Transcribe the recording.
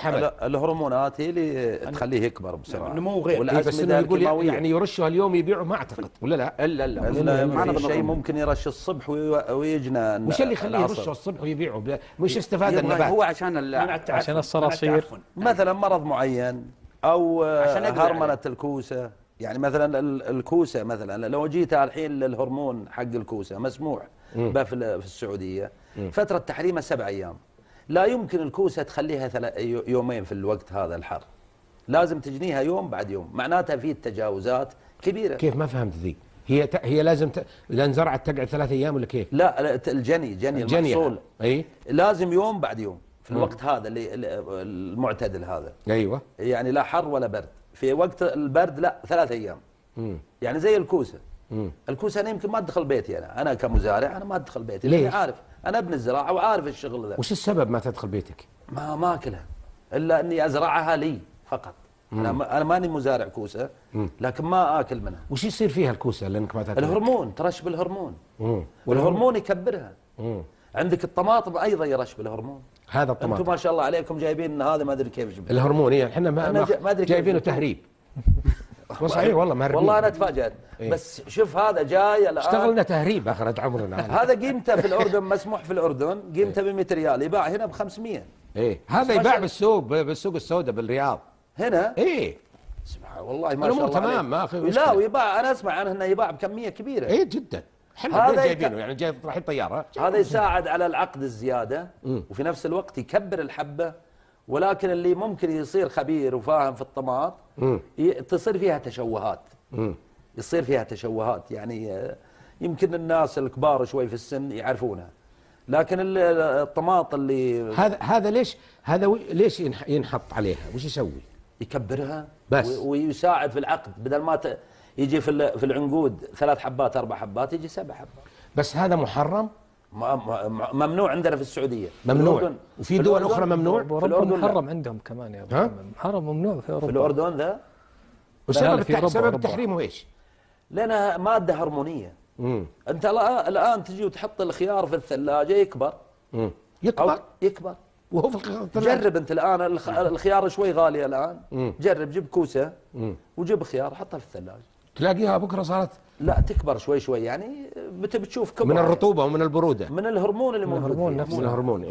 الهرمونات هي اللي تخليه يكبر بسرعة. النمو غير. بس انه يقول يعني يرشه اليوم يبيعه ما اعتقد، ولا لا؟ الا لا، شيء ممكن يرش الصبح ويجنى. وش اللي يخليه يرشه الصبح ويبيعه؟ مش استفاد النبات؟ هو عشان عشان الصراصير مثلا، مرض معين او هرمنه الكوسه. يعني مثلا الكوسه مثلا لو جيت الحين للهرمون حق الكوسه مسموح في السعودية فترة تحريمها 7 ايام. لا يمكن الكوسه تخليها يومين في الوقت هذا الحر، لازم تجنيها يوم بعد يوم، معناتها في تجاوزات كبيرة. كيف ما فهمت ذي؟ هي لازم اذا انزرعت تقعد 3 ايام ولا كيف؟ لا، الجني المحصول اي لازم يوم بعد يوم في الوقت هذا اللي المعتدل هذا. ايوه، يعني لا حر ولا برد. في وقت البرد لا 3 ايام. يعني زي الكوسه. الكوسه انا يمكن ما ادخل بيتي، انا كمزارع انا ما ادخل بيتي. ليش؟ عارف انا ابن الزراعة وعارف الشغل ذا. وش السبب ما تدخل بيتك؟ ما اكلها الا اني ازرعها لي فقط. انا ماني مزارع كوسة، لكن ما اكل منها. وش يصير فيها الكوسه لانك ما تاكلها؟ الهرمون، ترش بالهرمون. والهرمون يكبرها. عندك الطماطم ايضا يرش بالهرمون. هذا الطماطم انتم ما شاء الله عليكم جايبين هذا ما ادري كيف جبتوا الهرمون. احنا ما ادري جايبينه تهريب. صحيح والله، مهربين والله انا تفاجأت. إيه؟ بس شوف هذا جاي الان، اشتغلنا تهريب اخرت عمرنا. هذا قيمته في الاردن مسموح في الاردن قيمته ب 100 ريال، يباع هنا ب 500. ايه هذا يباع بالسوق السوداء بالرياض هنا. ايه سبحان والله ما شاء الله تمام، ما اخي لا، ويباع انا اسمع عنه انه يباع بكمية كبيرة. ايه جدا، احنا جايبينه يعني جاي رايحين طيارة. هذا يساعد على العقد الزيادة، وفي نفس الوقت يكبر الحبة، ولكن اللي ممكن يصير خبير وفاهم في الطماط تصير فيها تشوهات. يصير فيها تشوهات، يعني يمكن الناس الكبار شوي في السن يعرفونها، لكن الطماط اللي هذا ليش هذا ليش ينحط عليها؟ وش يسوي؟ يكبرها بس، ويساعد في العقد. بدل ما يجي في العنقود 3 حبات 4 حبات يجي 7 حبات. بس هذا محرم؟ ممنوع عندنا في السعودية. ممنوع، وفي دول اخرى ممنوع. في الأردن محرم عندهم كمان يا ابو محرم، ممنوع في اوروبا. في الاردن ذا. وسبب سبب تحريمه ايش؟ لانها مادة هرمونيه. انت الان تجي وتحط الخيار في الثلاجة يكبر. يكبر؟ يكبر وهو في الثلاجة. جرب انت الان الخيار شوي غالي الان. جرب جيب كوسة وجيب خيار حطها في الثلاجة، تلاقيها بكره صارت لا تكبر شوي شوي، يعني بتشوف كبر من الرطوبة ومن البرودة، من الهرمون اللي موجود، الهرمون نفسه، من الهرمون.